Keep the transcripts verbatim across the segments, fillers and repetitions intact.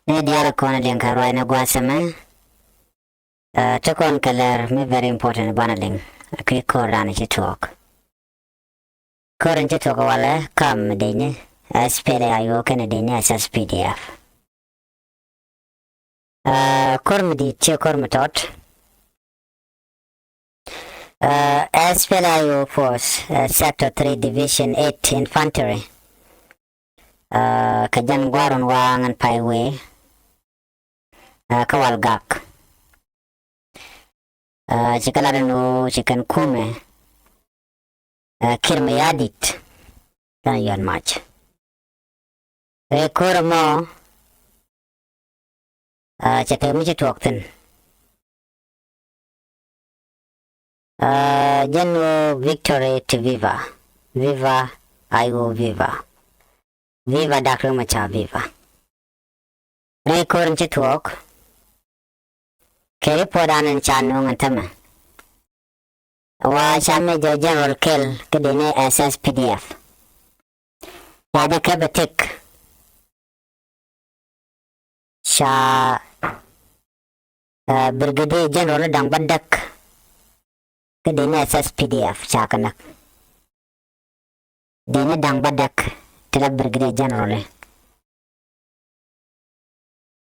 Ni diaal kɔn liŋ kɛ ruac ni gua̱a̱th ɛmɛ. Ɛ, ti kɔn kɛ lɛr mi very important banɛ liŋ. Ɛ kui̱ ko̱r dan ci tuɔɔk. Ko̱r in ci tuɔɔk walɛ kam mi dec ni S P L A I O kɛnɛ dec ni S S P D F. Ɛ, ko̱r mi di̱i̱t ciɛ ko̱r mi tɔt. Ɛ, S P L A I O Force, ɛ, Sector three, Division eight Infantry. Ɛ, kɛ jɛn gua̱a̱r in waŋ in pay wee. Ɛ, kä Walgak. Ɛ, ci kɛ lat in ɣöö ci kɛn kumɛ, ɛ, Kiir Mayardit kɛn Yuɔt Mac. Rɛy ko̱r ɛmɔ, ɛ, cɛ tëë mi ci tuɔɔk thi̱n. Ɛ, jɛn ɣöö victory to viva. Viva I O viva. Viva Doctor Machar viva. Rɛy ko̱r in ci tuɔɔk. Kɛ report an in ca nuɔ̱ŋ in tämɛ. Wa ca Major General Kel kä dee ni S S P D F. Ca jɛ kɛp ɛ tëk. Ca, ɛ, Brigadier General Daŋ Bädäk kä dee ni S S P D F ca kɛ näk. Dee ni Daŋ Bädäk ti la Brigadier General.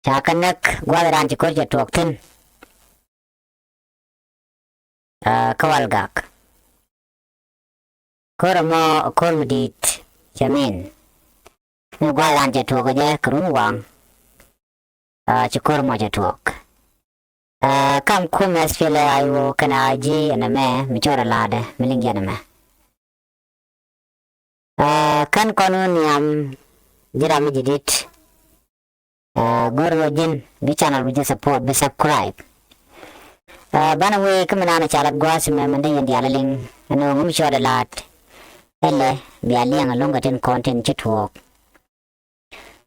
Ca kɛ näk gua̱th ran ci ko̱r cɛ tuɔɔk thi̱n. Ɛ, kä Walgak. Ko̱r ɛmɔ ko̱r mi di̱i̱t cɛ min. Ni gua̱th ran cɛ tuɔɔk jɛ kɛ run waŋ. Ɛ, ci ko̱r ɛmɔ cɛ tuɔɔk. Ɛ, kam kumɛ S P L A I O kɛnɛ I G ɛn ɛmɛ mi cɔɔdɛ la̱a̱dɛ mi liŋ jɛn ɛmɛ. Ɛ, kän kɔn wä nhiam ji̱ ram mi ji̱ di̱t. Ɛ, go̱r wä ji̱n bi channel bi ji̱ support bi subscribe. Ɛ, banɛ wee kä mi naan ca lat gua̱a̱th mɛ mɛn dee yɛn diaal liŋ ɛn ɣöö ŋum cɔɔdɛ la̱a̱t. Ɛlɛ bia liɛŋ ɛlɔ̱ŋ kɛ tin kɔn tin ci tuɔɔk.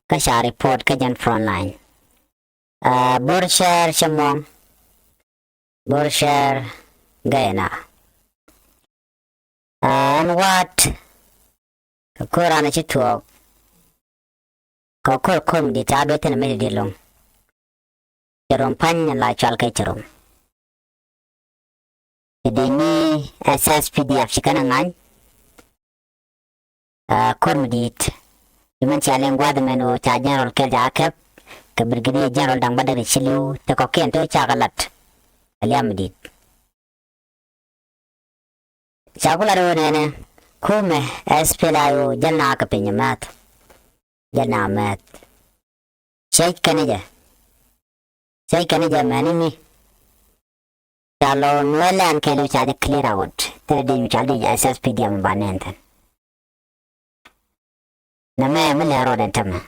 Kä ca report kä jɛn front line. Ɛ, Bor Share cɛ mɔŋ. Bor Share gɛy na. Ɛ, ɛn wa̱a̱t kɛ ko̱r an ci tuɔɔk. Kɛ ko̱r ko̱r mi di̱t ca duet thi̱n mi di̱t lo̱ŋ. Cɛ rom pa̱ny la cual kɛ cɛ rom. Cɛ dee ni S S P D F ci kɛn ɛ ŋa̱ny. Ɛ, ko̱r mi di̱i̱t. Ci mɛn cia liŋ gua̱a̱th mɛn ɣöö ca General Kel ca kɛp kɛ Brigadier General Daŋ Bädäk ci li̱w ti kɔ̱kiɛn ti ca kɛ lat. Ɛ liam mi di̱i̱t. Ca ku lat ɣöö nɛnɛ kumɛ S P L A I O jäl na kɛ piny mɛth. Jäl na mɛth. Cɛc kɛn jɛ. Cɛc kɛn jɛ mɛni mi. Ca lɔ nuɛ lɛn kɛl ca jɛ clear out. Thilɛ dec mi ca dec S S P D F mi ba nɛn thin. Nɛ mɛ mi lɛ rɔɔdɛ tämɛ.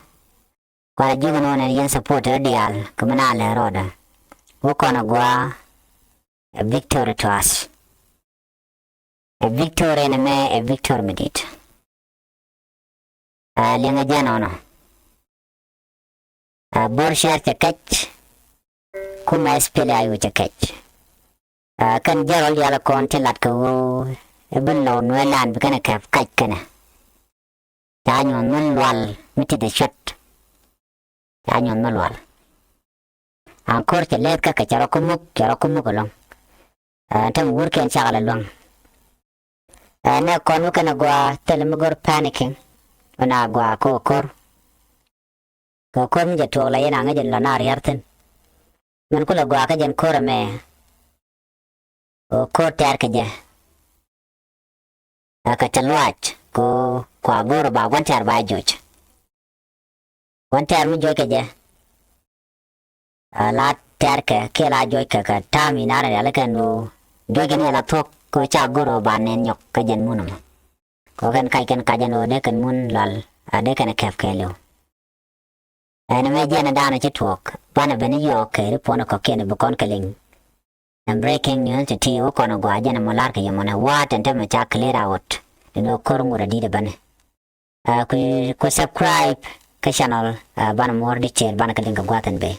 Kualɛ ji̱ kɛ nɔnɛ yɛn support rɛ diaal kɛ mi na lɛ rɔɔdɛ. Wä kɔn a gua a victory to us. A victory nɛ mɛ a victory mi dit. A liɛŋɛ jɛn ɔnɔ. A Bor Share cɛ kɛc. Kumɛ S P L A I O cɛ kɛc. A kɛn jɛrɔl diaal kɔn ti lat kɛ ɣöö i̱ bi lɔw nuɛ lan bi kɛnɛ kɛp kac kɛnɛ. Ca nyuɔn mi lual mi ti dee cuɛt. Ca nyuɔn mi lual. An ko̱r cɛ leth kä kɛ cɛ rɔ kä muk cɛ rɔ kä muk ɛlɔ̱ŋ. Ɛn tɛm wurkɛn cakɛ lɛ luäŋ. Ɛn nɛ kɔn mi kɛn a gɔaa thil mi go̱r panicking. Ɣän a gɔaa kɛ ko̱r. Kɛ ko̱r mi jɛ tuɔɔk la yɛn a ŋäc in lɔ na riɛr thi̱n. Min kulɛ gɔaa kä jɛn ko̱r ɛmɛ. Kɛ ko̱r tɛɛr kɛ jɛ. Ɛ kɛ cɛ luaac kɛ kua go̱o̱r ba gua̱n tɛɛr ba joc. Gua̱n tɛɛr mi joc kɛ jɛ. Ɛ la tɛɛr kɛ kiɛ la joc kɛ kɛ ta̱a̱m in a rɛ riali kɛn ɣöö joc kɛn yɛ la thuɔ̱k kɛ ca go̱o̱r ɣöö ba nɛn nyɔk kä jɛn mun ɛmɔ. Kɛ kɛn kac kɛn kac ɛn ɣöö dee kɛn mun lual a dee kɛn kɛp kɛɛliw. Ɛn ɛmɛ jiɛn ɛ daanɔ ci tuɔɔk banɛ ben i̱ yɔɔk kɛ ri puɔ̱nɛ kɔ̱kiɛn bi kɔn kɛ liŋ. Ɛn breaking news ti ti wä kɔn ɛ gɔaa jɛn ɛmɔ la̱r kɛ yɛmɔnɛ wa̱a̱ tɛn tɛmɛ ca clear out. Ɛn ɣöö ko̱r ŋot ɛ di̱t ɛ bäni. Ɛ ku ku subscribe kä channel ɛ banɛ more detail banɛ kɛ liŋ kɛ gua̱a̱th ɛn bee.